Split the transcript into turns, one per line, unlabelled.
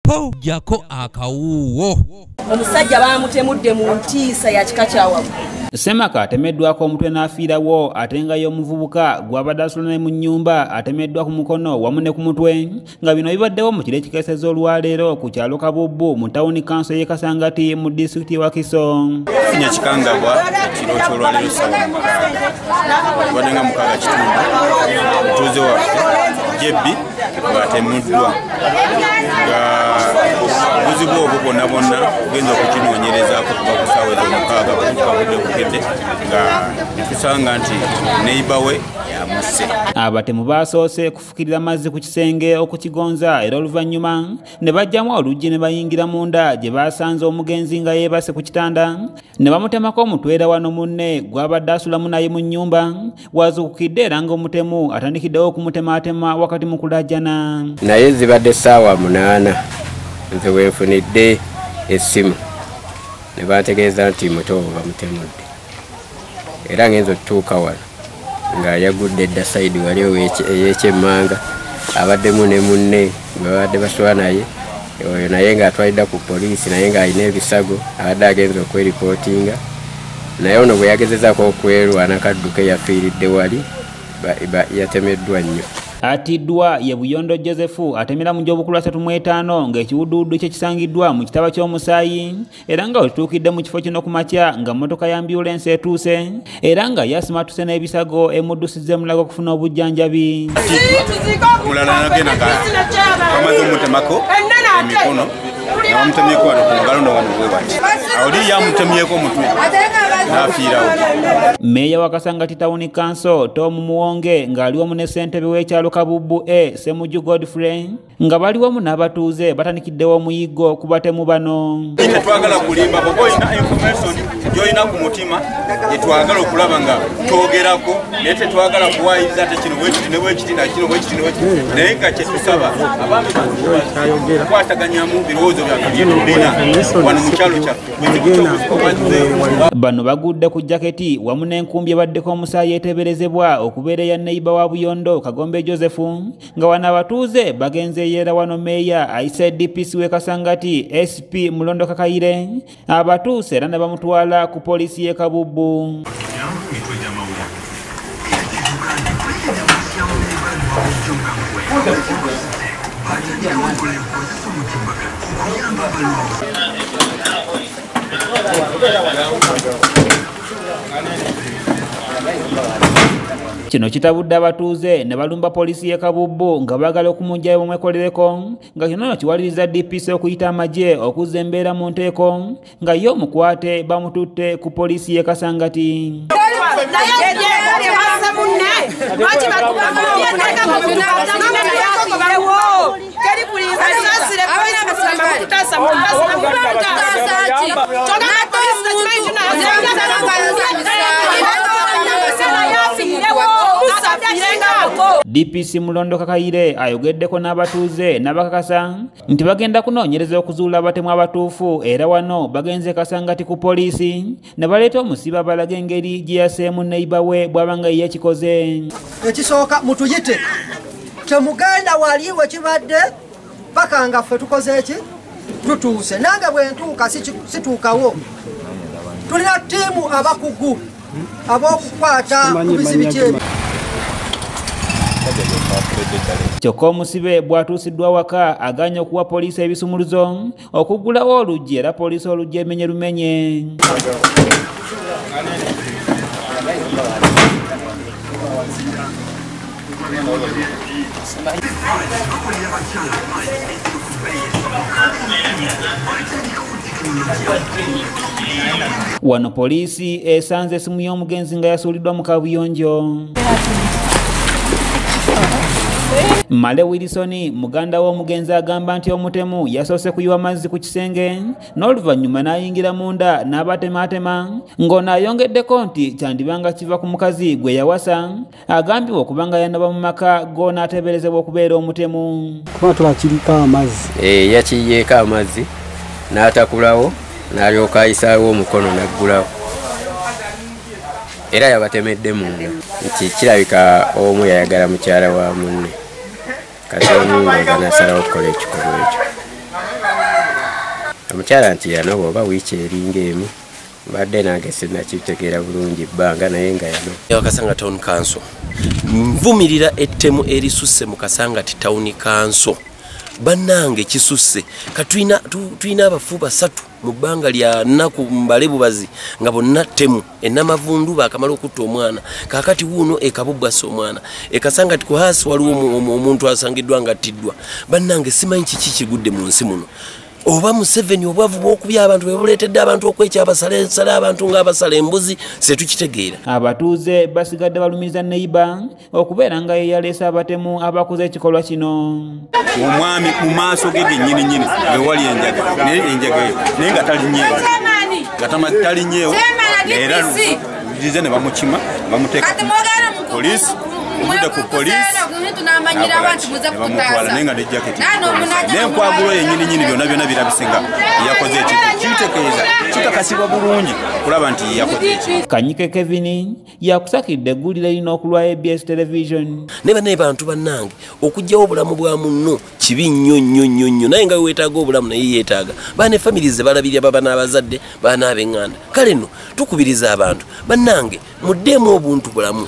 Po jako akawuwo.
Omusajja bamutemudde mu ntiisa ya kika kya waggulu.
Ssemaka atemeddwako omutwe n'afiirawo ate nga y'omuvubuka gw'abadde asula ne mu nnyumba atemeddwa ku mukono wamu ne ku mutwe nga bino bibaddewo mu kiro ekikeesezza olwaleero ku kyalo Kabubbu mu tawuni kanso y'e Kasangati mu disitulikiti y'e Wakiso.
Funye kikangabwa ekiro ky'olwaleero ssaawa tubadde nga 6:15 mutuuze waffe Jebbi ng'atemeddwa nga obuzibu obwo bwonna bwonna tugenda okukinoonyerezaako kuva ku ssaawa ez'omukaaga kutuuka budde bukedde nga netusanga nti neighbor we yamusse.
Abatemu basoose kufukirira mazzi ku kisenge okukigonza era oluvannyuma ne bajjamu oluggi ne bayingira munda gye basanze omugenzi nga yeebase ku kitanda ne bamutemako omutwe era wano munne gw'abadde asulamu naye mu nnyumba wazuukukidde era ng'omutemu atandikiddewo okumutematema wakati mu kulajjana.
Naye zibadde ssaawa 8 nze wenfunidde essimu ne bantegeeza nti muto bamutemudde era ngenza otutuuka wano nga yagudde edda sayidi wali ey'ekyemmanga abaddemu ne munne gwe babadde basula naye oyo naye ng'atwalidda ku poliisi naye ng'alina ebisago abadde agenza okweripootinga naye ono bwe yagezezaako okwerwana kadduke yafiiridde wali yatemeddwa nnyo.
Atiddwa ye Buyondo Joseph atemera mu gy'obukulu 35 ng'ekiwuduwudu kye kisangiddwa mu kitaba ky'omusaayi era nga wetutuukidde mu kifo kino ku makya nga mmotoka ya ambulensi etuuse era nga yasimatuse n'ebisago emuddusizza Mulago okufuna obujjanjabi.
Omulala nagenda nga bamaze omutemako emikono nabamutemyeko wano ku ngalo no wano bwe bati oli yamutemyeko omutwe n'afiirawo.
Meeya wa Kasangati Town Council Tom Muwonge ng'ali wamu ne ssentebe w'ekyalo Kabubbu A Ssemujju Godfrey nga bali wamu n'abatuuze batandikiddewo omuyiggo ku batemu bano.
Tetwagala kulimba bw'oba olina information gy'olina ku mutima gyetwagala okulaba nga twogerako naye tetwagala kuwaayiriza ate kino bwekiti ne bwekiti na kino bwekiti ne bwekiti naye nga kye tusaba abaami kukwataganyamu birowoozo byaffe bye tulina wano mu kyalo kyaffe.
Bano bagudde ku jaketi wamu n'enkumbi ebaddeko omusaayi eteeberezebwa okubeera eya neighbor wa Buyondo Kagombe Joseph nga wano abatuuze bagenze yeera wano meeya ayise DPC w'e Kasangati SP Mulondo Kakayire abatuuse era ne bamutwala ku poliisi y'e Kabubbu. Kino kitabudde abatuuze ne balumba poliisi y'e Kabubbu nga baagala okumuggyayo bamwekolereko nga kino kiwaliriza DPC okuyita amagye okuzza embeera mu nteeko nga ye omukwate bamututte ku poliisi y'e Kasangati. DPC Mulondo Kakayire ayogeddeko n'abatuuze n'abakakasa nti bagenda kunoonyereza okuzuula abatemu abatuufu era wano bagenze Kasangati ku poliisi ne baleeta omusibe abalaga engeri gye yaseemu neighbor we bw'aba nga ye yakikoze.
Ekisooka mutuyite temugenda wali we kibadde paka nga ffe tukoze eki tutuuse nange bwe ntuuka situukawo. Tulina ttiimu abakugu ab'okukwata ku bizibu kyebyo.
Kyokka omusibe bw'atuusiddwa waka agaanye okuwa poliisi ebisumuluzo okuggulawo oluggi era poliisi oluggi emenye lumenye. Wano poliisi esanze essimu y'omugenzi nga yasuuliddwa mu kabuyonjo. Male Wilson muganda w'omugenzi agamba nti omutemu yasoose kuyiwa mazzi ku kisenge n'oluvannyuma n'ayingira munda n'abatematema ng'ono ayongeddeko nti kyandibanga kiva ku mukazi gwe yawasa agambibwa okubanga yanaba mu maka g'onaateeberezebwa okubeera omutemu.
Kuba tulakiriko amazzi.
Yakiyiyeeko amazzi n'atakulawo n'alyoka ayisaawo omukono n'aggulawo era yabatemedde munda nti kirabika omu yayagala mukyala wa munne kati omu nga n'asalawo okukola ekikolwa ekyo. Omukyala nti yanoba oba wiiki eringa emu, mbadde nange sinnakitegeera bulungi bbanga, naye nga yanoba.
Kasangati Town Council, nvumirira ettemu erisusse mu Kasangati Town Council. Bannange kisusse, katulina abafu 3 mu bbanga lya nnaku mbale bubazi nga bonna ttemu. Enamavundu baakamala okutta omwana, kaakati wuuno ekabubwasa omwana. Ekasangati ku hasi waliwo omuntu asangiddwa nga attiddwa. Bannange simanyi kiki kigudde mu nsi muno. Oba Museveni obwavu bw'okubya abantu bwe buleetedde abantu okwekyabasala abantu ng'abasala embuzi, setukitegeera.
Abatuuze basigadde balumiriza neighbor okubeera nga ye yaleese abatemu abakoze ekikolwa kino.
Omwami mu maaso ge gennyini nnyini wewali enjaga, naye enjaga eyo naye nga talinnyeewo, nga talinnyeewo, era lugize ne bamukima bamuteeka poliisi. Okudda ku poliisi bamutwala naye nga ne jaketi n'enkwagulo yennyini nnyini byonna byonna birabise nga yakoze ekintu. Kitegeeza kikakasibwa bulungi kulaba nti yakoze ekintu.
Kanyike Kevin yakusakidde eggulire lino okulwa ABS Television.
Ne bannaye bantu bannange, okuggyawo obulamu bwa munno kibi nnyo nnyo nnyo nnyo, naye nga weetaaga obulamu naye yeetaaga. Baana family ze balabirira baba n'abazadde, baana ab'eŋŋanda. Kale nno tukubiriza abantu bannange muddeemu obuntu bulamu.